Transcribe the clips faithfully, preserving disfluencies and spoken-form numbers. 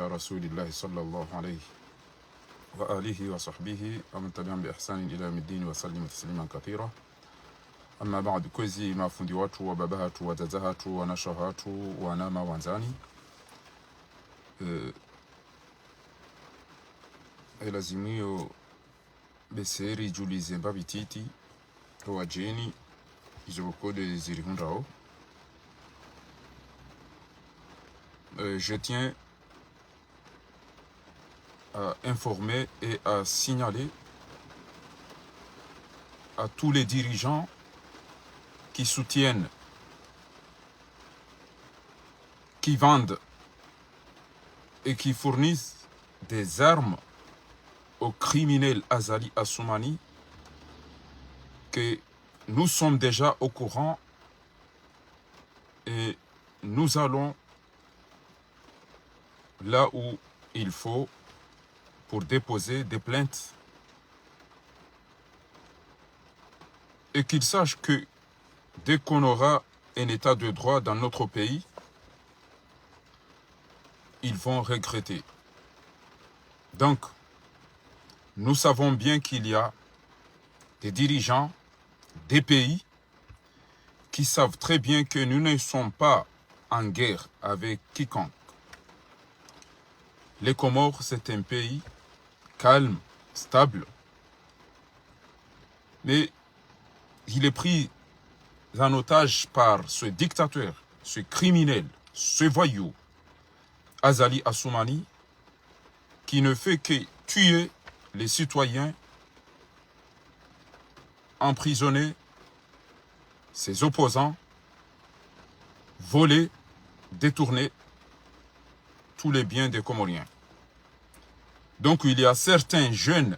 رسول الله صلى الله عليه وآله وصحبه ومن تبعهم بإحسان إلى يوم الدين وسلم تسليما كثيرا. أما بعد, kwezi mafundi watru, wababa hatru, wadzadze hatru, wanashe hatru, wananya wandzani. Eh, elazimu yo bese ridjulize mbapvi ntiti, owadjeni, izo kode zirihundrao. Euh, je tiens à informer et à signaler à tous les dirigeants qui soutiennent, qui vendent et qui fournissent des armes au criminel Azali Assoumani que nous sommes déjà au courant et nous allons là où il faut pour déposer des plaintes et qu'ils sachent que dès qu'on aura un état de droit dans notre pays, ils vont regretter. Donc, nous savons bien qu'il y a des dirigeants, des pays qui savent très bien que nous ne sommes pas en guerre avec quiconque. Les Comores, c'est un pays calme, stable, mais il est pris en otage par ce dictateur, ce criminel, ce voyou, Azali Assoumani, qui ne fait que tuer les citoyens, emprisonner ses opposants, voler, détourner tous les biens des Comoriens. Donc il y a certains jeunes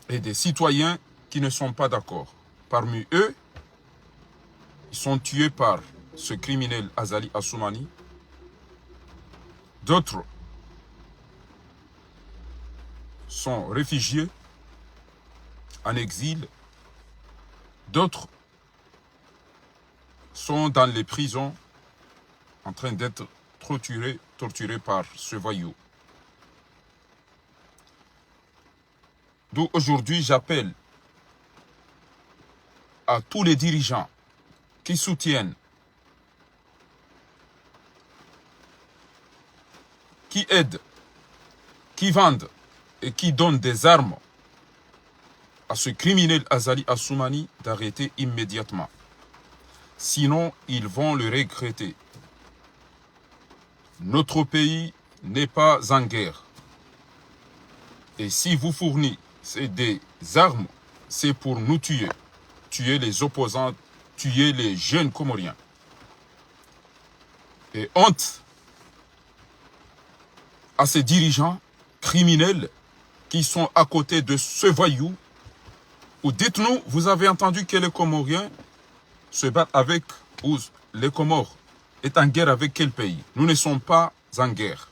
et des citoyens qui ne sont pas d'accord. Parmi eux, ils sont tués par ce criminel Azali Assoumani. D'autres sont réfugiés en exil. D'autres sont dans les prisons en train d'être torturés, torturés par ce voyou. D'où aujourd'hui j'appelle à tous les dirigeants qui soutiennent, qui aident, qui vendent et qui donnent des armes à ce criminel Azali Assoumani d'arrêter immédiatement. Sinon, ils vont le regretter. Notre pays n'est pas en guerre. Et si vous fournissez des armes, c'est pour nous tuer. Tuer les opposants, tuer les jeunes Comoriens. Et honte à ces dirigeants criminels qui sont à côté de ce voyou. Ou dites-nous, vous avez entendu que les Comoriens se battent avec, ou les Comores est en guerre avec quel pays ? Nous ne sommes pas en guerre.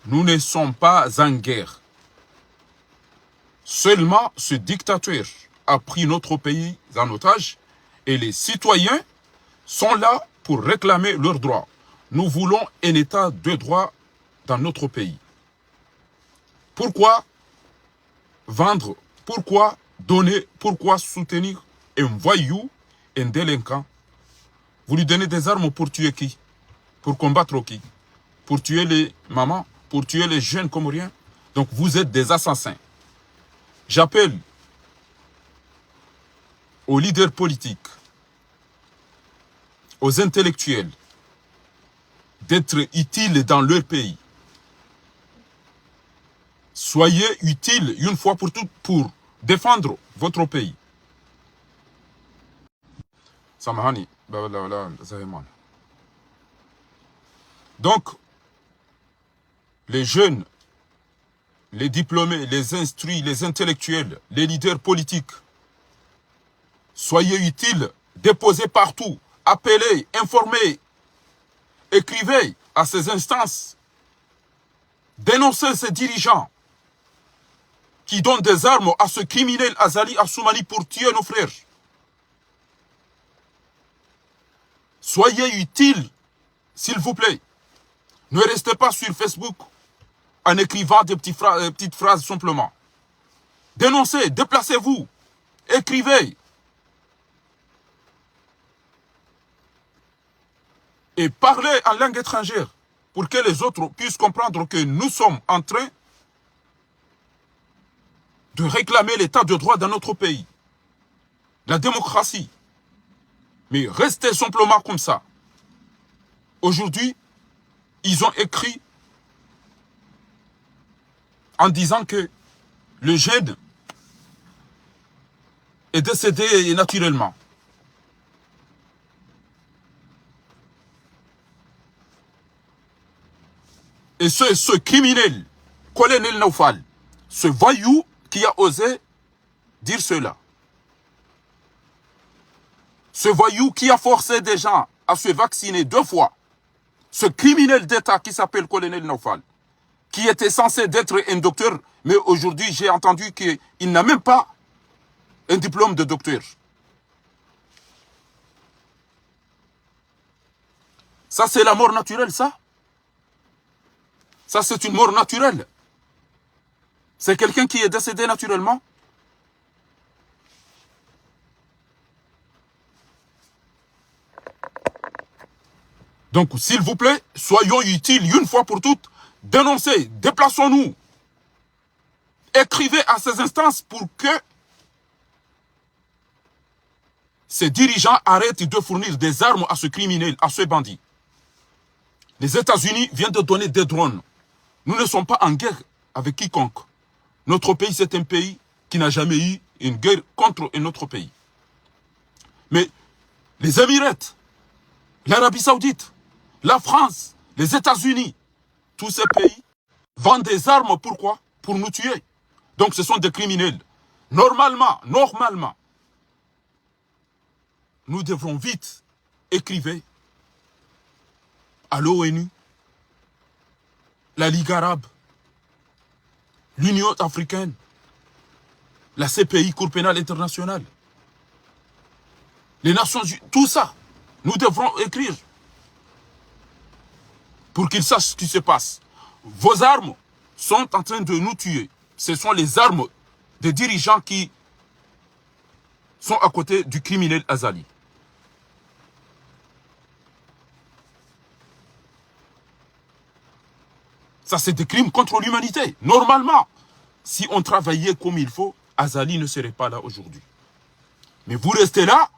Nous ne sommes pas en guerre. Seulement, ce dictateur a pris notre pays en otage et les citoyens sont là pour réclamer leurs droits. Nous voulons un état de droit dans notre pays. Pourquoi vendre, pourquoi donner, pourquoi soutenir un voyou, un délinquant ? Vous lui donnez des armes pour tuer qui ? Pour combattre qui ? Pour tuer les mamans, pour tuer les jeunes Comoriens ? Donc vous êtes des assassins. J'appelle aux leaders politiques, aux intellectuels, d'être utiles dans leur pays. Soyez utiles une fois pour toutes pour défendre votre pays. Samahani, baba la, la, Zahimana. Donc, les jeunes, les diplômés, les instruits, les intellectuels, les leaders politiques, soyez utiles, déposez partout, appelez, informez, écrivez à ces instances, dénoncez ces dirigeants qui donnent des armes à ce criminel Azali Assoumani pour tuer nos frères. Soyez utiles, s'il vous plaît. Ne restez pas sur Facebook en écrivant des petits phra-, euh, petites phrases simplement. Dénoncez, déplacez-vous, écrivez. Et parlez en langue étrangère pour que les autres puissent comprendre que nous sommes en train de réclamer l'état de droit dans notre pays, la démocratie. Mais rester simplement comme ça. Aujourd'hui, ils ont écrit en disant que le jeune est décédé naturellement. Et ce, ce criminel, colonel Naufal, ce voyou qui a osé dire cela, ce voyou qui a forcé des gens à se vacciner deux fois, ce criminel d'État qui s'appelle colonel Naufal, qui était censé être un docteur, mais aujourd'hui j'ai entendu qu'il n'a même pas un diplôme de docteur. Ça, c'est la mort naturelle, ça. Ça, c'est une mort naturelle. C'est quelqu'un qui est décédé naturellement. Donc, s'il vous plaît, soyons utiles une fois pour toutes. Dénoncez, déplaçons-nous. Écrivez à ces instances pour que ces dirigeants arrêtent de fournir des armes à ce criminel, à ce bandit. Les États-Unis viennent de donner des drones. Nous ne sommes pas en guerre avec quiconque. Notre pays, c'est un pays qui n'a jamais eu une guerre contre un autre pays. Mais les Émirats, l'Arabie Saoudite, la France, les États-Unis, tous ces pays vendent des armes. Pourquoi ? Pour nous tuer. Donc ce sont des criminels. Normalement, normalement, nous devrons vite écrire à l'ONU, la Ligue arabe, l'Union africaine, la C P I, Cour pénale internationale, les Nations Unies, tout ça, nous devrons écrire pour qu'ils sachent ce qui se passe. Vos armes sont en train de nous tuer. Ce sont les armes des dirigeants qui sont à côté du criminel Azali. Ça, c'est des crimes contre l'humanité. Normalement, si on travaillait comme il faut, Azali ne serait pas là aujourd'hui. Mais vous restez là,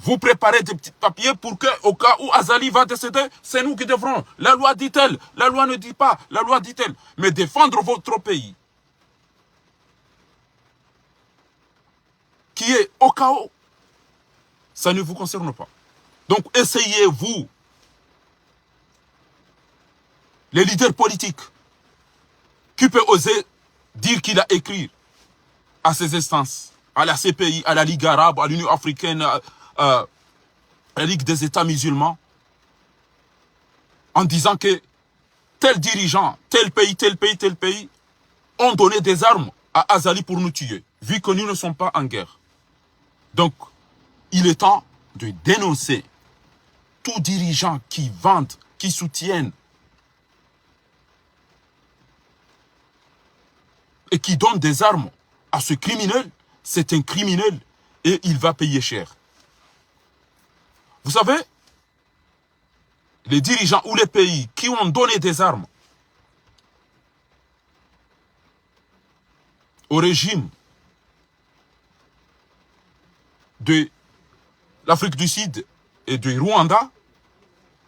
vous préparez des petits papiers pour que, au cas où Azali va décéder, c'est nous qui devrons. La loi dit-elle, la loi ne dit pas, la loi dit-elle. Mais défendre votre pays, qui est au chaos, ça ne vous concerne pas. Donc essayez, vous, les leaders politiques, qui peut oser dire qu'il a écrit à ces instances, à la C P I, à la Ligue arabe, à l'Union africaine, à, à la Ligue des États musulmans, en disant que tel dirigeant, tel pays, tel pays, tel pays, ont donné des armes à Azali pour nous tuer, vu que nous ne sommes pas en guerre. Donc, il est temps de dénoncer tout dirigeant qui vante, qui soutienne et qui donne des armes à ce criminel. C'est un criminel et il va payer cher. Vous savez, les dirigeants ou les pays qui ont donné des armes au régime de l'Afrique du Sud et du Rwanda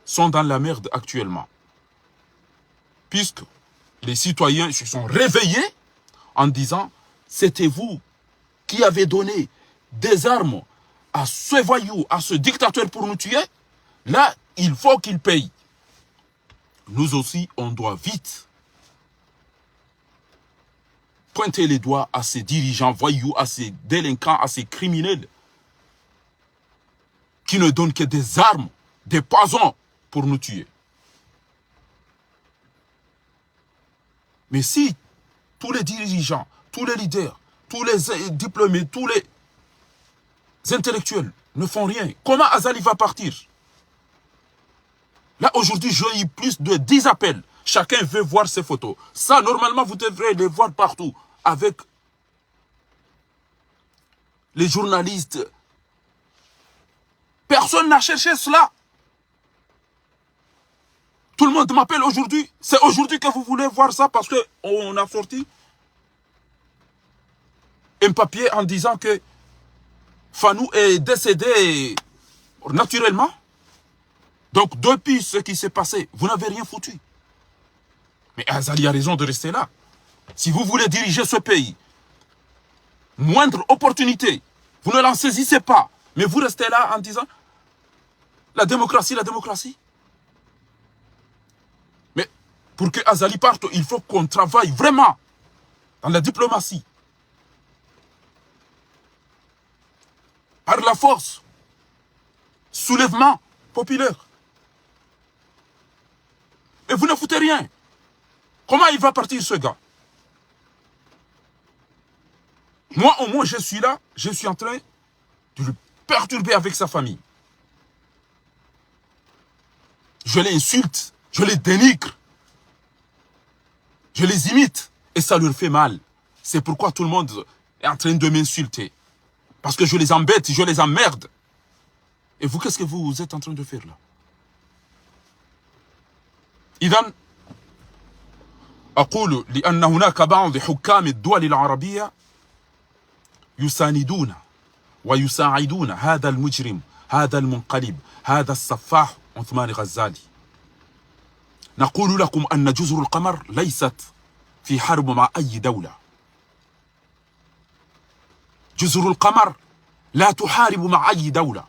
sont dans la merde actuellement. Puisque les citoyens se sont réveillés en disant, c'était vous qui avez donné des armes à ce voyou, à ce dictateur pour nous tuer, là, il faut qu'il paye. Nous aussi, on doit vite pointer les doigts à ces dirigeants voyous, à ces délinquants, à ces criminels qui ne donnent que des armes, des poisons pour nous tuer. Mais si tous les dirigeants, tous les leaders, tous les, euh, diplômés, tous les intellectuels ne font rien, comment Azali va partir ? Là, aujourd'hui, j'ai eu plus de dix appels. Chacun veut voir ces photos. Ça, normalement, vous devrez les voir partout avec les journalistes. Personne n'a cherché cela. Tout le monde m'appelle aujourd'hui. C'est aujourd'hui que vous voulez voir ça parce que on a sorti un papier en disant que Fanou est décédé naturellement. Donc, depuis ce qui s'est passé, vous n'avez rien foutu. Mais Azali a raison de rester là. Si vous voulez diriger ce pays, moindre opportunité, vous ne l'en saisissez pas. Mais vous restez là en disant, la démocratie, la démocratie. Mais pour que Azali parte, il faut qu'on travaille vraiment dans la diplomatie. Par la force. Soulèvement populaire. Et vous ne foutez rien. Comment il va partir, ce gars ? Moi, au moins, je suis là, je suis en train de le perturber avec sa famille. Je l'insulte, je le dénigre, je les imite, et ça leur fait mal. C'est pourquoi tout le monde est en train de m'insulter. Parce que je les embête, je les emmerde. Et vous, qu'est-ce que vous êtes en train de faire là ? إذن أقول لأن هناك بعض حكام الدول العربية يساندون ويساعدون هذا المجرم، هذا المنقلب، هذا السفاح عثمان غزالي. نقول لكم أن جزر القمر ليست في حرب مع أي دولة. جزر القمر لا تحارب مع أي دولة.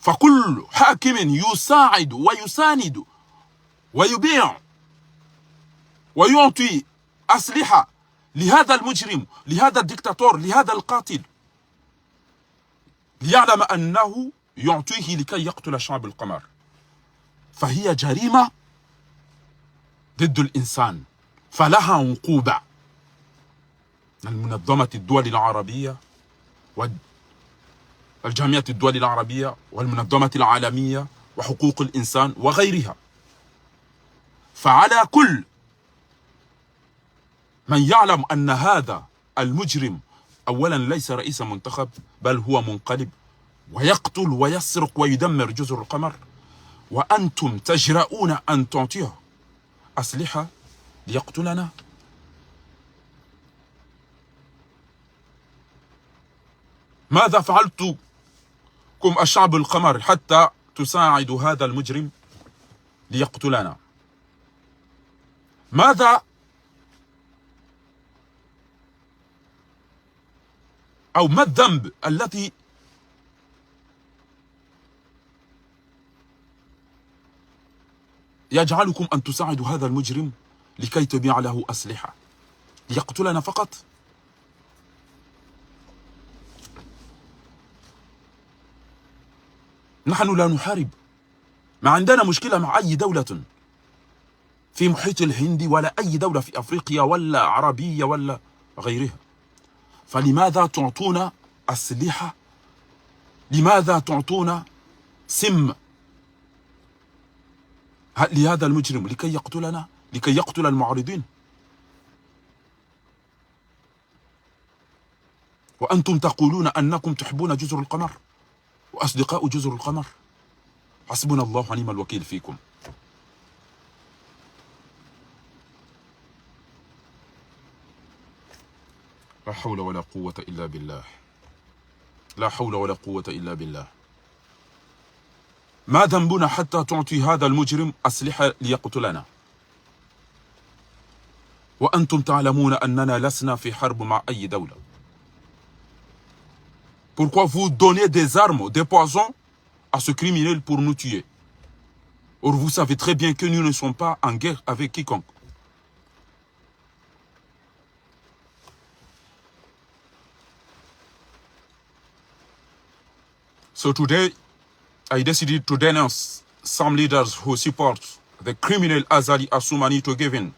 فكل حاكم يساعد ويساند ويبيع ويعطي أسلحة لهذا المجرم، لهذا الدكتاتور، لهذا القاتل، ليعلم أنه يعطيه لكي يقتل شعب القمر، فهي جريمة ضد الإنسان، فلها عقوبة. المنظمة الدول العربية وال-، الجمعية الدول العربية والمنظمة العالمية وحقوق الإنسان وغيرها. فعلى كل من يعلم أن هذا المجرم أولا ليس رئيسا منتخب، بل هو منقلب ويقتل ويسرق ويدمر جزر القمر، وأنتم تجرؤون أن تعطيه أسلحة ليقتلنا. ماذا فعلتم الشعب القمر حتى تساعدوا هذا المجرم ليقتلنا؟ ماذا أو ما الذنب الذي يجعلكم أن تساعدوا هذا المجرم لكي تبيع له أسلحة ليقتلنا فقط؟ نحن لا نحارب، ما عندنا مشكلة مع أي دولة في محيط الهندي ولا أي دولة في أفريقيا ولا عربية ولا غيرها. فلماذا تعطونا أسلحة؟ لماذا تعطونا سم ه-، لهذا المجرم لكي يقتلنا، لكي يقتل المعارضين؟ وأنتم تقولون أنكم تحبون جزر القمر وأصدقاء جزر القمر. حسبنا الله ونعم الوكيل فيكم. لا حول ولا قوة إلا بالله. لا حول ولا قوة إلا بالله. ما ذنبنا حتى تعطي هذا المجرم أسلحة ليقتلنا؟ وأنتم تعلمون أننا لسنا في حرب مع أي دولة. Pourquoi vous donnez des armes, des poisons à ce criminel pour nous tuer ? Or, vous savez très bien que nous ne sommes pas en guerre avec quiconque. So today, I decided to denounce some leaders who support the criminal Azali Assoumani to give in.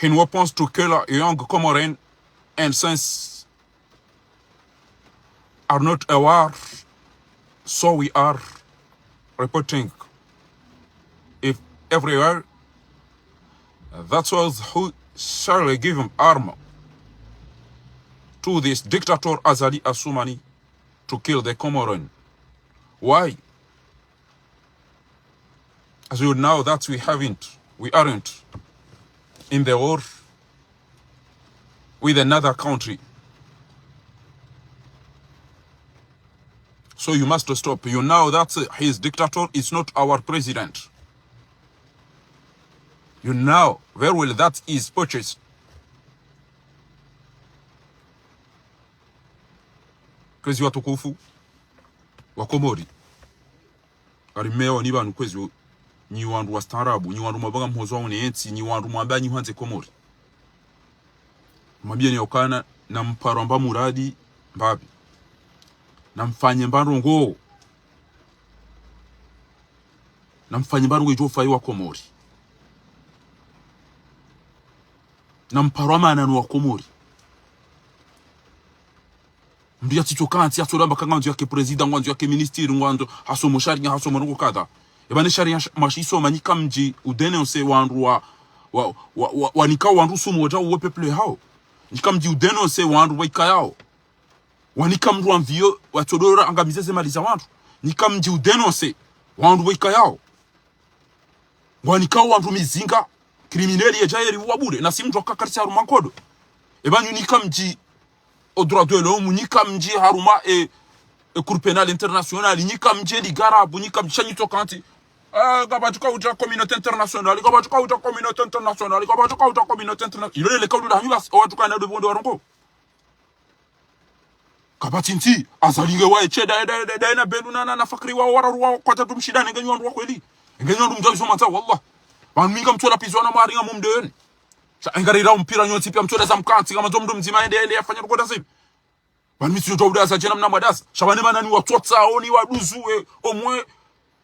He wants to kill a young Comorin and since are not aware, so we are reporting if everywhere. That was who shall give him arm to this dictator Azali Assoumani to kill the Comoran. Why? As you know that we haven't, we aren't in the war with another country. So you must stop. You know that his dictator is not our president. You know very well that is purchased. Kwezi watukufu wa Komori. Ari meo ni pvanu kwezi, nyi wandru wastaarabu, nyi wandru mwabanga mhozo wa une entsi, nyi wandru mwamba nyi hwandze Komori. Mwambie ni ukana, na mparo amba muradi mbapvi. Na mfanye mba ndrongoo. Na mfanye mba ndrongoo idjo fayi wa Komori. Na mparo amana no wa Komori. Mndru yatsitso kantsi, yatso lamba ka ngwandzo yake président, ngwandzo yake ministre, ngwandzo hasomo sharia, hasomo ndrongoo kadha. Eba ne sharia sh-, mwashisoma, nyi kamdji udénoncer wandru wa, wa, wa, wa, wanika wandru sumu wodja uwe peuple hao. Nyi kamdji udénoncer wandru waikayao. Wanika mndru wa mviyo, watsodora angamize ze mali za wandru. Nyi kamdji udénoncer wandru waikayao. Ngwanikao wandru mizinga, criminel yedja yeri uwa bure, na si mndru akakarisa harumwa nkodo. Eba nyi nyi kamdji au droit de l'homme, nyi kamdji harumwa e, e Cour pénale internationale, nyi kamdji e Ligue arabe, nyi kamdji sha nyi tso kantsi. Eh, kapvatsi ka udja communauté internationale, kapvatsi ka udja communauté internationale, kapvatsi ka udja communauté internationale. Ilo lele kaulu la hanyu basi, owatru kana ndo pvondze warongoa. Kapvatsi ntsi, Azali nge waye she, daye, daye, daye, daye na Belou na, na, na Fakri wao wararu wao kwatsatru mshindane nge nyi wandru wa kweli. Nge nyi wandru mdjawiso matsa, wallah. Pvanu mi ngamtsola pizwa na mwaringa mumdeyoni. Sha, engarira mpira nyontsi pia mtsola za mkantsi, kama ndo mndru mdzima ende, ende yafanya rukoda zipvi. Pvanu mi tsi udja udaza djena mna mwadaza. Sha pvane mana ni watsotsa, oni waduzu, e, omwe,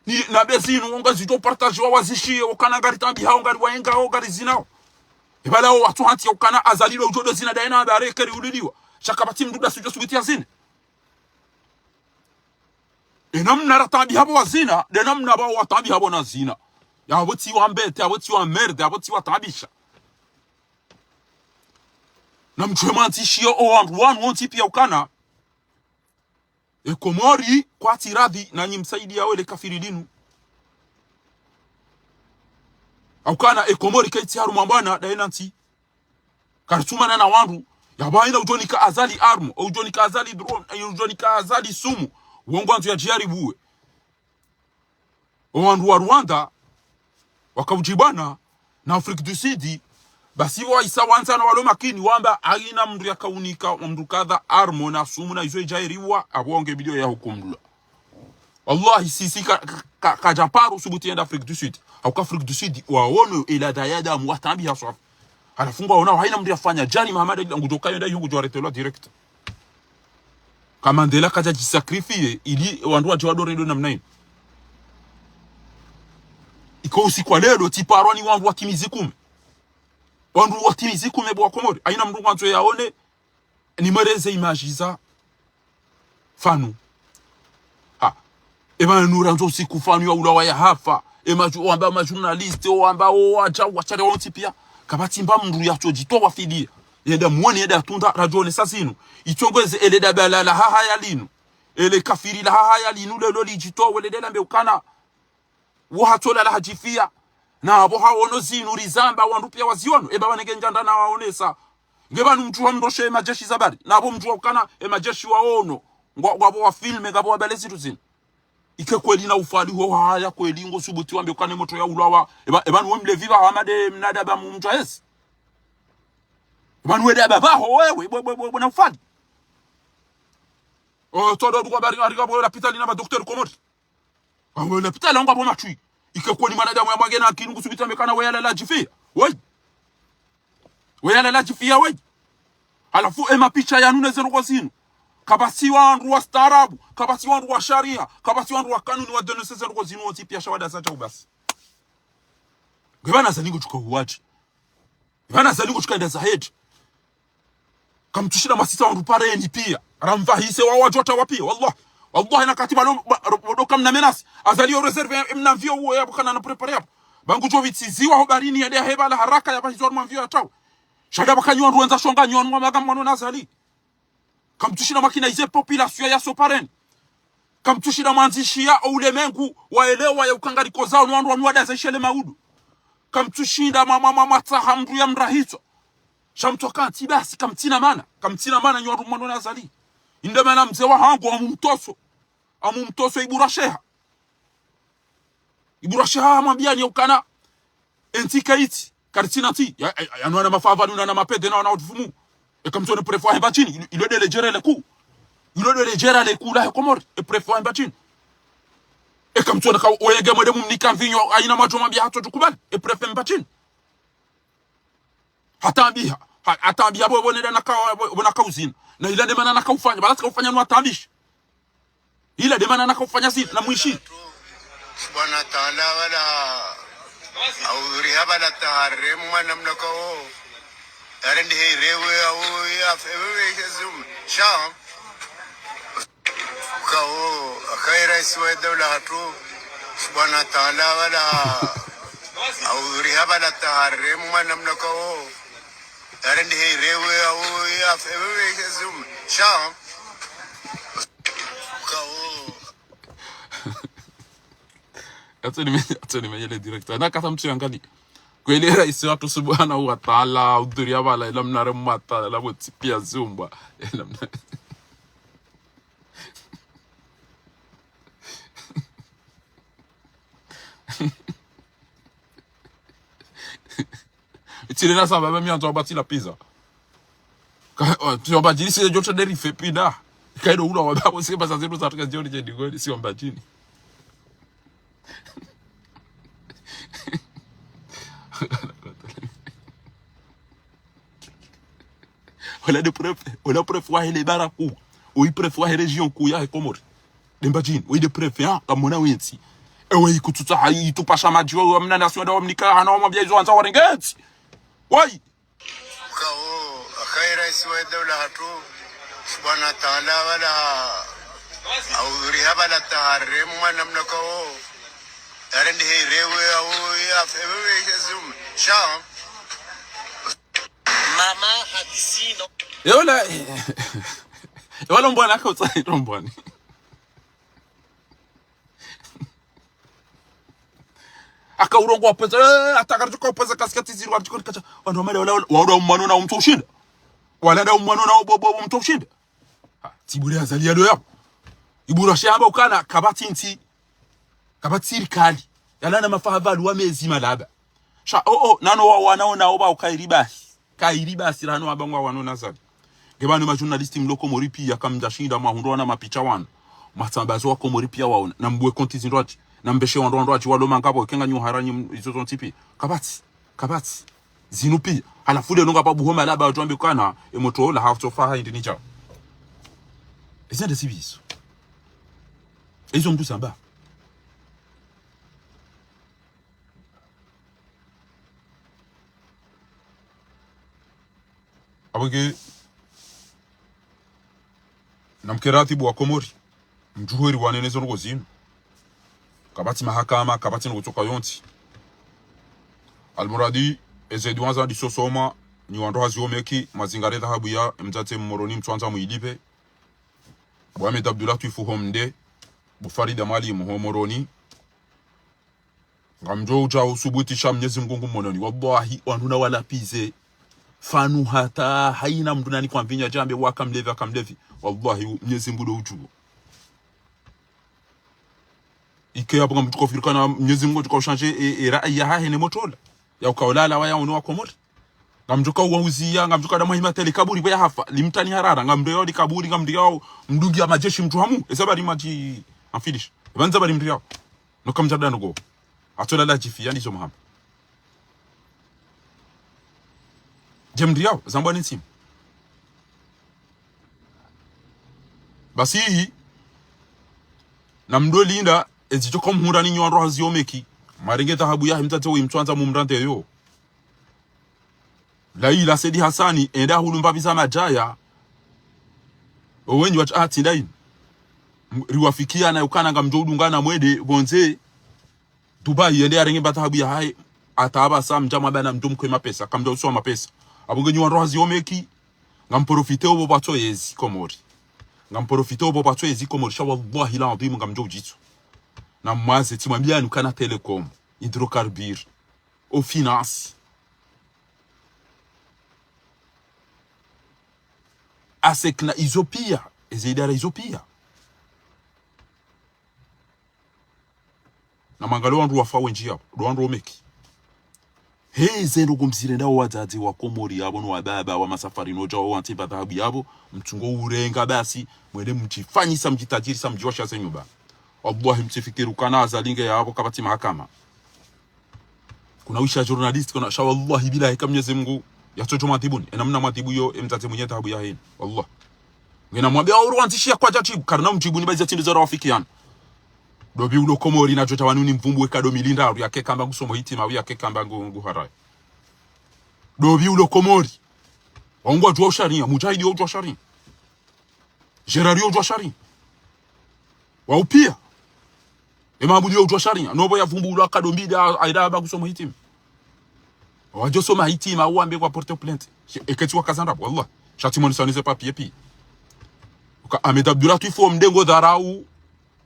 ni, na bezi inu, onga zidjo partage wa wazishiye, okana ngari tambi hao, ngari waenga hao, ngari zinao. Eba lao watso hantsi ya ukana Azali lo udjo do zina daye na abare keri uliliwa. Sha kapvatsi mndru dasi udjo subuti ya zine. E namna ra tambi hapvo wazina, de namna pvao watambi hapvo na zina. Ya hapvo tsi wa mbete, hapvo tsi wa merde, hapvo tsi wa tabisha. Na mdjuwe mwandzishiyo o wandru wanu wontsi pia ukana. E Komori kwatsi radhi na nyi msaidiya wele kafiri linu. Haukana e Komori kaitsi harumwa mbwana daye na ntsi. Karitsumana na wandru, ya pvahina udjonika Azali arme, udjonika Azali drone, udjonika Azali sumu, wo ngwandzo ya djaribuwe. O wandru wa Rwanda, wakaudjibwana na Afrique du Sud, basi waisa wandzana walo makini, wamba haina mndru yakaunika, mndru kadha arme na sumu na izo idjairiwa, apvo nge bidio ya hukumlwa. Wallahi, sisi ka, ka, ka, kadja paro subuti yenda Afrique du Sud. Hauka Afrique du Sud, waono ela dayadamu, watambi haswafi. Halafu ngwaona, haina mndru yafanya, djani Mahamada ila ngudjo kayenda yu ngudjo aretelwa direct. Ka Mandela kadja djisacrifier, ili wandru wadje wadore ndo namna inu. Iko usiku wa leo, tsiparwa ni wandru wa timizi kume. Wandru wa timizi kume bo wa Komori. Haina mndru ngwandzo yaone, ni mwereze image za Fanu. Ha. Eba nura ndzo usiku Fanu ya ulawa ya hafa. E madju-, wamba ma journaliste, wamba o wadja, washare wontsi pia. Kapvatsi mba mndru yatsodjitowa fidia. Yenda mwone, yenda tunda, radjone sa zinu. Itsongweze ele dabala la hahaya linu. Ele kafiri la hahaya linu, lelo lidjitowe, lele lambe ukana. Wo hatsola la hadjifiya. Na apvo haono zinu rizamba wandru pia waziono. Eba wanenge ndjanda na waonesa. Nge pvanu mdjuwa mndroshe e majeshi za bari. Na apvo mdjuwa ukana e majeshi waono. Ngwa, ngwapvo wa filme, ngapvo wabale zitru zinu. Ike kweli na ufali ho haya kweli ngo subuti wambe ukana e motro ya ulawa. Eba, eba nuwe mlevi ba Hamade mnada ba mdjuwa esi. Eba nuwe daba ba ho wewe, bwe, bwe, bwe, bwe na ufali. O, todo dukwa bari, ari ngapvo lapitali na ma docteur Komori. Awe lapitali ngapvo matwi. Ike kweli mwanadamu ya mwage na akili ngo subuti ambe ukana we yalala djifiya. Woi. We yalala djifiya, woi. Halafu e mapicha yanu ne zendrongoo zinu. Kapvatsi wandru wastaarabu, kapvatsi wandru wa sharia, kapvatsi wandru wa kanuni wa dénoncer zendrongoo zinu wontsi pia sha wadaza djau basi. Nge pvanu Azali ngudjo uka uwadji. Pvanu Azali ngudjo uka enda zahe. Kamtsushila masisa wandru pareni pia. Ramvahise wa wadjo tawa pia, wallah. Wallahi na kati balo, ba-, ro-, ro-, kamna menace. Azali yo réserve ya, mna avion uwo ya bukana na préparer yapvo. Ba ngudjo pvitsiziwa ho baharini yende yahe bala haraka ya pvahizwa harumwa avion ya tawe. Sha nda baka nyi wandru wendza shonga nyi wandru wa maga mwano na Azali. Kamtsushinda mwakina ize population ya sopareni. Kamtsushinda mwandzishiya o ulemengu waelewa ya uka ngarikoza ono wandru wanu wadaza ishele maudu. Kamtsushinda mwa, mwa, mwa, mwatsaha mndru ya mrahitswa. Sha mtsoka ntsi basi, kamtsina mana. Kamtsina mana nyi wandru mwano na Azali. Inde mana mze wahangu amumtoso. Amumtoso Ibura Sheha. Ibura Sheha hamwambiyani ya ukana entsi kaitsi, karitsina ntsi. Ya, ya, ya, yanu wana mafava, yanu wana mapede, na wana utufumu. Eka mtsone préfet wahe Mbadjini, ilo, ilo de ledjera leku. Ilo de ledjera leku lahe Komori, e préfet wahe Mbadjini. Eka mtsone ka, wenge mwende mumnika mvinyo, haina mwadjo mwambiya hatso tukubali, e préfet Mbadjini. Hatambiha, ha-, hatambiha bo, bo nenda naka, bo, bo naka uzina. Na ila nde mana naka ufanya, bala tsika ufanya nwa tambishi. Ila nde mana naka ufanya zina, na mwishi. Subhanahu wa Ta'ala, wala audhuriha bala taharemu mwana mna kawo. Yare ndi heirewe, au ya fewe, ya zum. Sha. Kawo, akayi raisi wa daula hatru. Subhanahu wa Ta'ala, wala audhuriha bala taharemu mwana mna kawo. Yare ndi heirewe, au ya fewe, ya zum. Sha. Kawo. Atsoni me-, atsoni menyele direct. Ana kata mtsu yangali. Kweli raisi watru subhanahu wa ta'ala, udhuriya bala ila mna re mata, ila mwe tsi piya zumba. Ila mna- Itsi lena sababu mi andzo wambatsi la pizza. Ka, o, tsi wambatsi si djo tsa dérivé pina. Kayi ndo ula wamba, wose pesa zinu za tuka djoni djeni kweli, si wambatsi. Wala nde préfet, wala préfet wahe le bara kuu. Oyi préfet wahe région kuu yahe Komori. Nde Mbadjini, oyi nde préfet, ha, kamwona wentsi. Ewe ikutsutsa ha, itupasha madji, wa, wa mna nation nda wamnika, hana wamwambiya izo wandza warenge ntsi. Wayi. Kawo, akayi raisi wa daula hatru, subhanahu wa ta'ala, wala audhuriha bala taharemu mwana mna kawo. Yare ndi heirewe, au ya fewe, ya zum. Sha. Mama hadisi no. Yola, yola mbwana akautsa ito mbwani. Akaurongowa pesa, eh, hata karitsuka upesa kasikati ziri, karitsuka nikacha. Wandru wamale wala, wala, wala umwano na umtso ushinda. Wala nda umwano na ubobo umtso ushinda. Ha, tsi bure Azali yalo yapvo. Ibura Sheha hamba ukana kapvatsi ntsi. Kapvatsi sirikali. Yala na mafaha pvalu wa mezi malaba. Sha, o, o, nano wa wana ona oba ukairi basi. Kairi basi rahano wamba ngwa wano na Azali. Nge pvanu majournaliste mlo Komori piya kamdjashinda mwahundro wana mapicha wanu. Matsambazo wa Komori piya waona. Na mbwe konti zindrwadji. Na mbeshe wandrwadji walo mangapvo. Kenga nyu haranyi izo zontsi piya. Kapvatsi. Kapvatsi. Zinu piya. Halafu leo ngapvo buhoma laba watru wambe ukana, e motro ola hatsofa ha indini djao. Ezi nde zibizo. Ezo mndru zamba. Apvo nge, namke ratibu wa Komori, mdjuheri wanene zo ndrongo zinu. Kapvatsi mahakama, kapvatsi ndrongo tsoka yontsi. Almuradi, ezedi wandza ndisosoma, nyi wandru hazi omeki, mazingare dhahabu ya, mdzadze Mmoroni mtswandza mwilipve. Bo Ahmed Abdullah Twifu ho Mde, bo Farida Mwalimu ho Moroni. Ngamdjo udja usubutisha Mnyezi Mngu ngu Moroni. Wallahi, wandru na walapvize. Fanu hata, haina mndru nani kwa mvinyo yadje yambe waka mlevi, aka mlevi. Wallahi, Mnyezi Mngu ndo udjuo. Ike yapvo ngamdjo ufikiri ukana Mnyezi Mngu ngudjo ushanje, e, e, raya yahahe ne motro ola. Ya uka olala waya unu wa Komori. Ngamdjo uka uwauziya, ngamdjo uka damwa hima tele kaburi pvo yahafa. Limtani harara, ngamdjo yao likaburi, ngamdjo yao mdungi ya majeshi mtru hamu. Eza bari madji amfilisha. Epvandza bari mdru yao. No kamdja dano go. Atsola la jifi, yani zo mahamba. Je mdru yao, zambwa ni ntsimu. Basi, namdo linda, ezidjo ka mhura ni nyi wandru hazi omeki. Marenge dhahabu yahe mdzadze we mtswandza mumrande yo. Laila Saidi Hasani, enda hulu mbapvi za madjaya. Owenyi watsi atsi ndaini. M-, riwafikiana ukana ngamdjo udungana mwende pvondze Dubai, yende yarenge mba dhahabu yahahe, hata apvasa mdja mwamba na mdjo mkwe mapesa, kamdja usuwa mapesa. Apvo nge nyi wandru hazi omeki, ngamprofite opvo pvatso yezi Komori. Ngamprofite opvo pvatso yezi Komori, sha wallahi l'adhwim ngamdjo udjitso. Na mwaze, tsimwambiyani ukana Telecom, hydrocarbures, o finance, ASEC na izo piya, eze idara izo piya. Na mwangalie wandru wafa wendji yapvo, ndo wandru omeki. He, ze ndrongoo mzirendao wadzadze wa Komori yapvo no wababa wa masafari no djao wantsi mba dhahabu yapvo, mtsungo urenga basi, mwende mdjifanyisa, mdjitajirisa, mdjiwasha ze nyumba. Wallahi mtsifikiri ukana Azali nge yapvo kapvatsi mahakama. Kuna wisha journaliste, kuna sha wallahi billahi ka Mnyezi Mungu yatsodjo mwadhibuni. Ena mna mwadhibu yo, emdzadze mwenye dhahabu yahinu. Wallah. Ngena mwambia uru wandzishiya kwadja djibu, karina mdjibuni ba iza tsindru za rawafikiana. Ndopvi ulo Komori nadjo tawanuni mvumbu weka ndo milinda, aru yake kamba ngusomo hitima, aru yake kamba ngu, ngu harayi. Ndopvi ulo Komori. Wangwadjuwa ushariya, Mujahidi yo udjuwa shariya. Gérard yo udjuwa shariya. Wao piya. Emabudi yo udjuwa shariya. Nopvo yavumbulwa ka ndo mbida, a-, aida amba ngusomo hitima. Wadjo soma hitima, wambe ngwa porte plainte. She-, eketsi wakaza ndrabo, wallah. Sha tsimoni sanize papier pi. Uka Ahmed Abdullah Twifo mdengo dharau.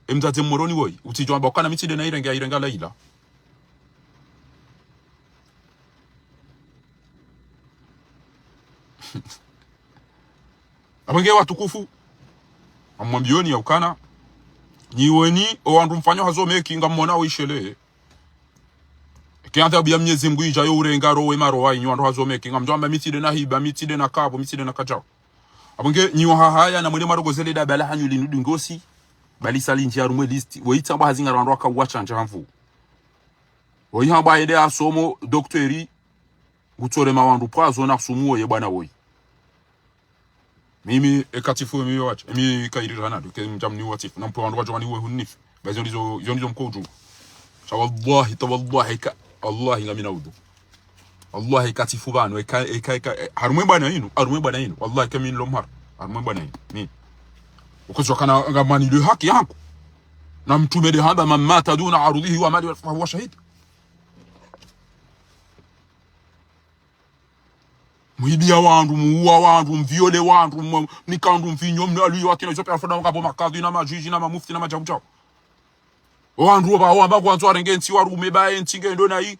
Emdzadze Moroni woyi. Utsidjo amba ukana mi tsi nde na irenge, irenge Laila. Apvo nge watukufu, ngamwambiyoni ya ukana, nyi weni, o wandru mfanyo hazi omeki, ngamwona o ishele. Eke adhabu ya Mnyezi Mungu idja yo urenga roho we maroho, nyi wandru hazi omeki, ngamdjo amba mi tsi nde na hiba, mi tsi nde na kapvo, mi tsi nde na kadjao. Apvo nge, nyi wahahaya na mwende mwarongozele daba lahanyu linu dingosi, bali sali ndji harumwa e liste, woyi tsamba hazi ngara wandru waka uwashandja ha nvu. Woyi hamba yende yasomo, docteur, ngutsole ma wandru pvwazo na sumu woye bwana woyi. Mimi, eka tsifu emi yo wache, emi kayiri rana, duke mdjamni wa tsifu, na mpwe wandru wadjo wani we hunifi. Ba izo ndizo, izo ndizo mkodju. Sha wallahi, ta wallahi, eka, wallahi ngamina udhu. Wallahi eka tsifu pvanu, eka, eka, eka, eh, harumwa e bwana inu, harumwa e bwana inu. Wallahi eka mi nilo mhara, harumwa e bwana inu. Mi. Ukozo kana ngamani le haki yangu. Na mtrume nde hamba, من مات دون عرضه وماله فهو شهيد. Mwibiya wandru, muuwa wandru, mviole wandru, mu-, mnika wandru mvinyo, mne aluyi wakina, izo piya fana ngapvo makadhi na madjudji na mamufti na madjau djau. Wandru wopva wamba ngwandzo warenge ntsi warume ba entsi ngendo nayi,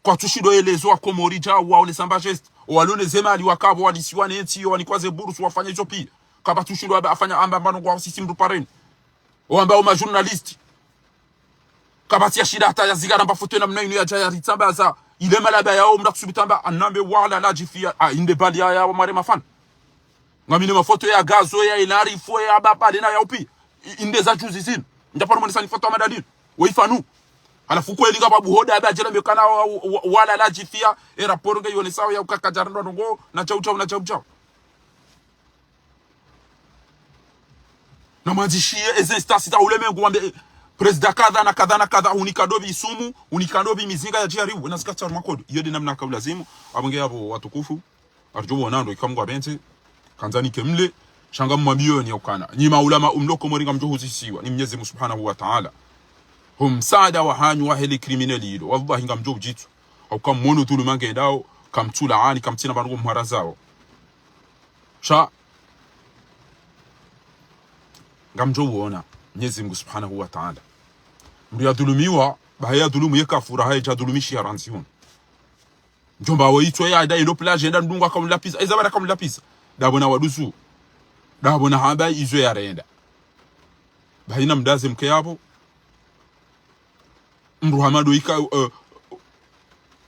kwatsushindo elezo wa Komori djau waonesa mba geste. Owalone ze mali wakapvo walisiwa ne ntsi yo wanikwa ze bursu wafanya izo piya. Kapvatsushindo amba afanya amba mbano ngwa sisi mdru pareni. Owamba o ma journaliste. Kapvatsi ya shinda hata ya zingara mba foto namna inu yadja yaritsambaza. Ile malaba yao mdra kusubitamba anambe wala la djifiya. Ah, inde bali ya, ya wamare mafana. Ngamine mafoto ya Gazo, ya Inari, fo ya Baba, lena ya upi. I-, inde za juzi zinu. Ndja paro mwanisa ni foto ya madalinu. Wo ifanu. Halafu kweli ngapvo buhoda ya badjela mekana wa, wa, wala la djifiya. E rapport nge yonesao ya ukaka djarandwa ndrongo. Na djau djau, na djau djau. Na mwandzishiye eze instance za ulemengu wambe, eh, président kadha na kadha na kadha, unika ndopvi isumu, unika ndopvi mizinga ya djiharibu, na zikatsaru makodo. Iyo nde namna ka ulazimu, apvo nge apvo watukufu, aridjo wona ndo ika Mungu apvendze, kandza nike mle, sha ngamwambiyoni ya ukana. Nyi maulama mlo Komori ngamdjo huzisiwa, ni Mnyezi Mungu Subhanahu wa Ta'ala. Ho msaada wahanyu wahe le criminel ilo, wallahi ngamdjo udjitsu. Hauka mwono dhuluma ngendao, kamtsulaani, kamtsina pvanu mhara zao. Sha, ngamdjo uona, Mnyezi Mungu Subhanahu wa Ta'ala. Mdru yadhulumiwa, baha yadhulumu ye kafura, haye djadhulumishi ya randzi hunu. Ndjomba wo itswa ya ada ilo plage, enda ndungu akaunlapisa, eza bada akaunlapisa. Ndapvo na wadusu. Ndapvo na hamba izo yarenda. Bahi na mdaze mke yapvo. Mdru hama ndo ika, eh,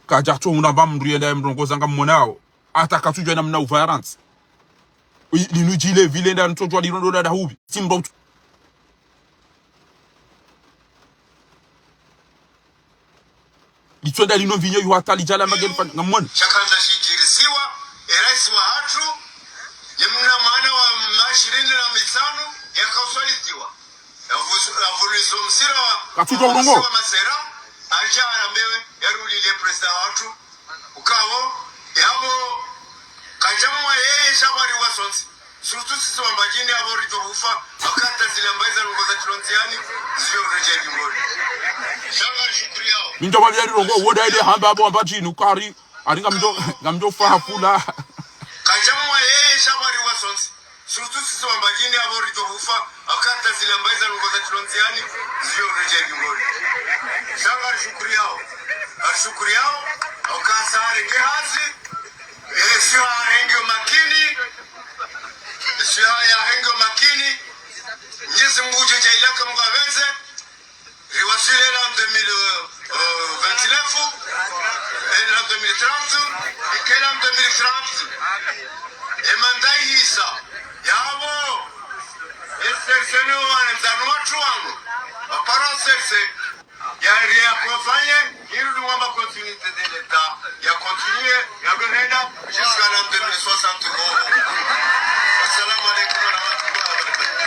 kadjatso hundra mba mdru yenda ya mrongoza ngammonao. Hata katsudjuwa namna uvarantsi. Uyi, linu djile vile nda ntsodjuwa lirondo nda dahubi. Tsi mdru utsu. Litsonda lino vinyo yu hata lidjala mageni fani. Ngamwona. Shakandza shidjirisiwa, e raisi wahatru, ye mna mwana wa mashirini na mitsanu, yakauswalitiwa. Yavu-, yavulizo msira wa, katsudjuwa urongoa. Wa masera, adja arambewe, yarulile président wahatru. Ukao, yapvo, kadjamwa yeye shawari wa sontsi. Surtout sisi wa Mbadjini apvo ridjo hufa, wakati zile mbayi za ndrongoo za tilo ndziani, zidjo redjeyi dingoni. Sha ngarishukuriyawo. Mi ndjo mwambia ndrongoo, woda ile hamba apvo Mbadjini, ukari, ari ngamdjo, ngamdjo fa hafula. Kadjamwa yeye sha wari wa sontsi. Surtout sisi wa Mbadjini apvo ridjo hufa, wakati zile mbayi za ndrongoo za tilo ndziani, zidjo redjeyi dingoni. Sha ngarishukuriyawo. Ngarishukuriyawo, okasa harenge hazi, eh, sha harenge makini, sha ya harenge makini, Mnyezi Mungu udjo djaaliya ka Mungu apvendze, riwaswili l'an deux mille vingt-neuf, eh, l'an deux mille trente, eka l'an deux mille trente, e manda ihisa, yapvo, e serse no wandzani watru wanu, wapara serse, ya, ya accompagner, irudi ngwamba continuité de l'État, ya continuer, ya renda, jusqu'à l'an deux mille soixante. Assalamu alaikum wa rahmatullahi wa barakatuh.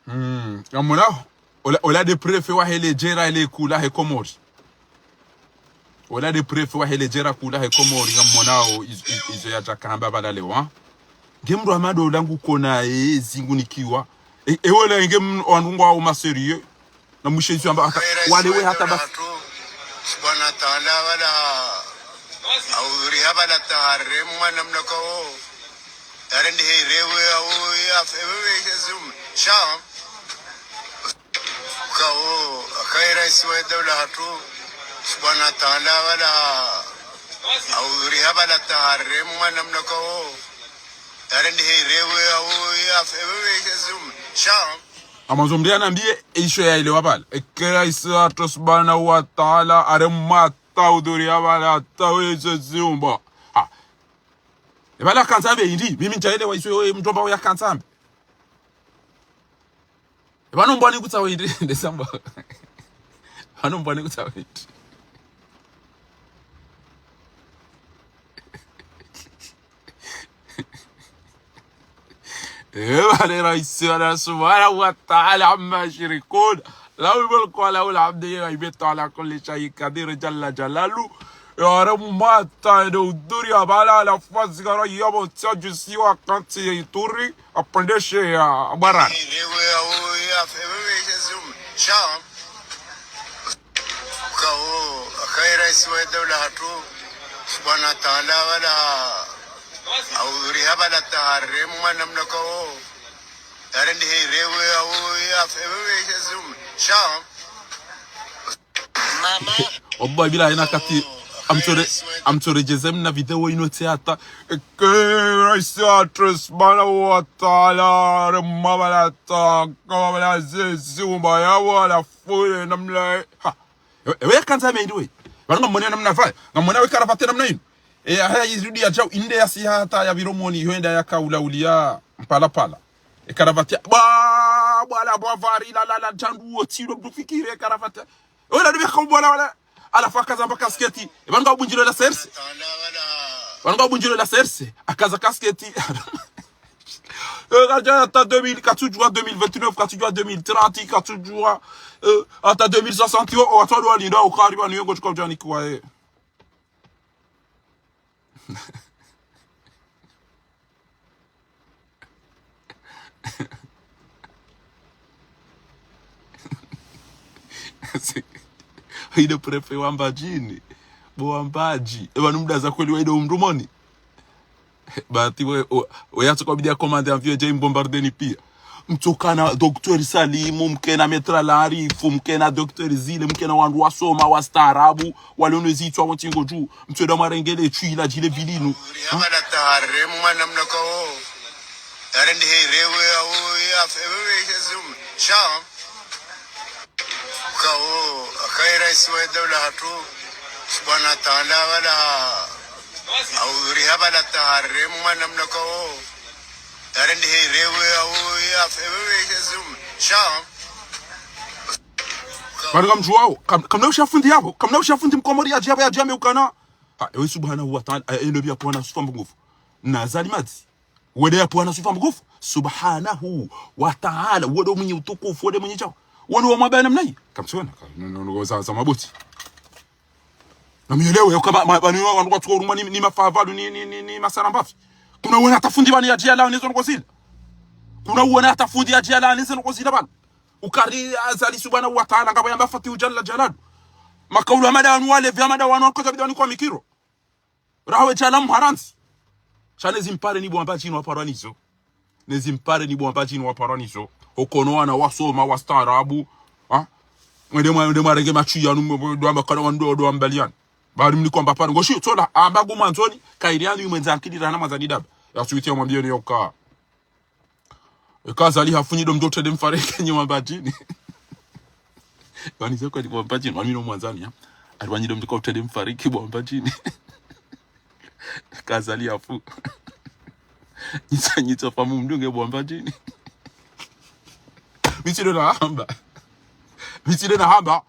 Hmm, ngamwona, ola, ola nde préfet wahe ledjera ile kula he Komori. Ola nde préfet wahe ledjera kula he Komori, ngamwonao iz-, iz-, izo yadja hamba pvala leo, ha? Nge mndru wa madola ngukona, e, zingunikiwa. E, e, ola nge m-, wandru ngwawo ma sérieux. Na mwishe izo amba hata, wale we hata basi. Subhanahu wa Ta'ala, wala, au riha pvala taharemu, mwana mna kawo. Yare ndi heirewe, au, ya, fe, we, we, shezum. Sha. Kawo, akaye raisi wa daula hatru, subhanahu wa ta'ala, wala, au riha pvala taharemu, mwana mna kawo, yare ndi heirewe, au, ya, fe, we, we, shezum. Sha. Amazo mndru yanambiye, isho yaelewa pvala. Eka raisi hatru, subhanahu wa ta'ala, aremata udhuri ya pvala, hata weze ziumba. Ha. E pvala kantsambe hindri, mimi ntsaelewa isho, e, mdjomba uya kantsambe. E pvanu mbwani kutsawo hindri, ndesamba. Pvanu mbwani kutsawo hindri. E pvale raisi wa subhanahu wa ta'ala amma yushrikun. Lahu al-mulku wa lahu al-hamdu, yuhyi wa yumitu wa huwa ala kulli shay'in qadir, jalla jalaluhu. Yare mumata ende udhuri ya pvala, halafu azingara ya motsi adjusi wa kantsi ya Ituri, apvendeshe ya Mbarara. Rewe ya uya, fe, we, we, shezum. Sha. Kawo, akaye raisi wa daula hatru, subhanahu wa ta'ala, wala, au riha pvala taharemu, mwana mna kawo. Yare ndi heirewe, au, ya, fe, we, we, shezum. Sha. Mama. Wallahi billahi, ina kati, amtsore, amtsore jezem na video inu tsi hata. Eka raisi hatru, subhanahu wa ta'ala, arema pvala ta, kama pvala zezi, umba ya wala fule, namna, ha. Ewe, ewe kantsambe hindri we. Pvanu ngamwone namna pvaya. Ngamwone we karavate namna inu. E, haya yirudi ya djau, inde ya siha hata ya pviro moni, yo enda ya kaula uliya mpala pala. E karavate, ba, bwala, bwa vari, la, la, la, djandu, wo, tsi, lo, mndru fikiri, e karavate. Ola, ndu, beka, bwala, wala. Halafu akaza mba kasketi. E pvanu ngabundjilo la serse. Pvanu ngabundjilo la serse. Akaza kasketi. E, kadja hata deux mille, katsudjua deux mille vingt-neuf, katsudjua deux mille trente, katsudjua, e, hata deux mille soixante, o, o, watru ndo walinda, o, karibu, ni yongo, tsuka udjani kwa, e. Inde préfet wa Mbadjini. Bo wa Mbadji. E pvanu mdaza kweli wa inde umndru moni. Bahati we, o, we yatsoka bidi ya commande avion dje imbombarde ni pia. Mtsokana docteur Salimu, mkena maître Larifu, mkena docteur Zile, mkena wandru wasoma, wastaarabu, walio ne zitswa wo ntsingo dju. Mtsoda mwarengele tswila djile vilinu. Riha pvala taharemu, mwana mna kawo. Yare ndi heirewe, au, ya, fe, we, we, shezum. Sha. Kawo, akaye raisi wa daula hatru, subhanahu wa ta'ala, wala, au riha pvala taharemu, mwana mna kawo. Yare ndi heirewe, au, ya, fe, we, we, shezum. Sha. Pvanu ngamdjuwao, kam-, kamna ushafundi yapvo, kamna ushafundi mkomori ya djapvo ya djame ukana. Ha, ewe subhanahu wa ta'ala, e, eno pvia pvwana sufa mbugufu. Na zalimati. Wende ya pvwana sufa mbugufu. Subhanahu wa ta'ala. Wende mwenye utukufu, wende mwenye djau. Wende wa mwabaya namna hii. Kamtsiona, ka-, no, no, no, za, za mabuti. Na mielewe, yo kama, ma, ma, ni wa, wandru watsuko urumwa ni, ni mafavalu, ni, ni, ni, ni masana mbafi. Kuna uwona hata fundi pvanu yadjiya lawa nizo ndrongoo zila. Kuna uwona hata fundi yadjiya lawa nizo ndrongoo zila pvanu. Ukari Azali subhanahu wa ta'ala, ngapvo yamba Fatihu jalla jalalu. Makaulu ya mada wanu walevi, ya mada wanu wakoza bidani kwa mikiro. Raha we djala mharanzi. Sha ne zimpare ni bo wamba djini waparwa nizo. Ne zimpare ni bo wamba djini waparwa nizo. Okono wana wasoma, wastaarabu. Ha? Mwende mwa, mwende mwarenge matsu yanu, mwe, mwe, ndo wamba kana wandru, ndo wamba liyani. Bari mliko amba pare. Ngoshi, tsola, amba ngu mwandzoni, kairi yanu yimwendza ankili rahana mwandzani daba. Ya suwiti ya mwambiyo ni yoka. Eka Azali hafu nyi ndo mdjo trende mfariki nyi wamba djini. Wani zeko ni bo wamba djini, wani no mwandzani, ha? Ari wanyi ndo mdjo trende mfariki bo wamba djini. Eka Azali hafu. Nyitsa, nyitsa famu mdunge bo wamba djini. Mi tsi ndo nahamba. Mi tsi ndo nahamba.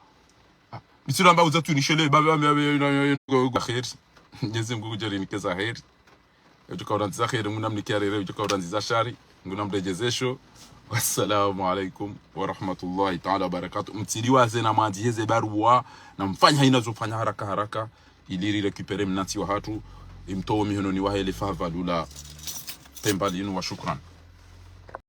Mi tsi ndo nahamba uza tu nishele, ba, ba, ba, ba, ba, ba, kheri. Mwenyezi Mungu kudjari nike za kheri. Udjo ka urandziza kheri, Mungu namnike ya rere, udjo ka urandziza shari, Mungu namredjezesho. Wassalamu alaikum wa rahmatullahi ta'ala wa barakatuh. Mtsiliwaze na mwandzi heze baruwa, na mfanya hayina zo fanya haraka haraka, ili ri récupérer mnatsi wahatru, imtowe mihononi wahe le favalu la Pemba linu wa shukran.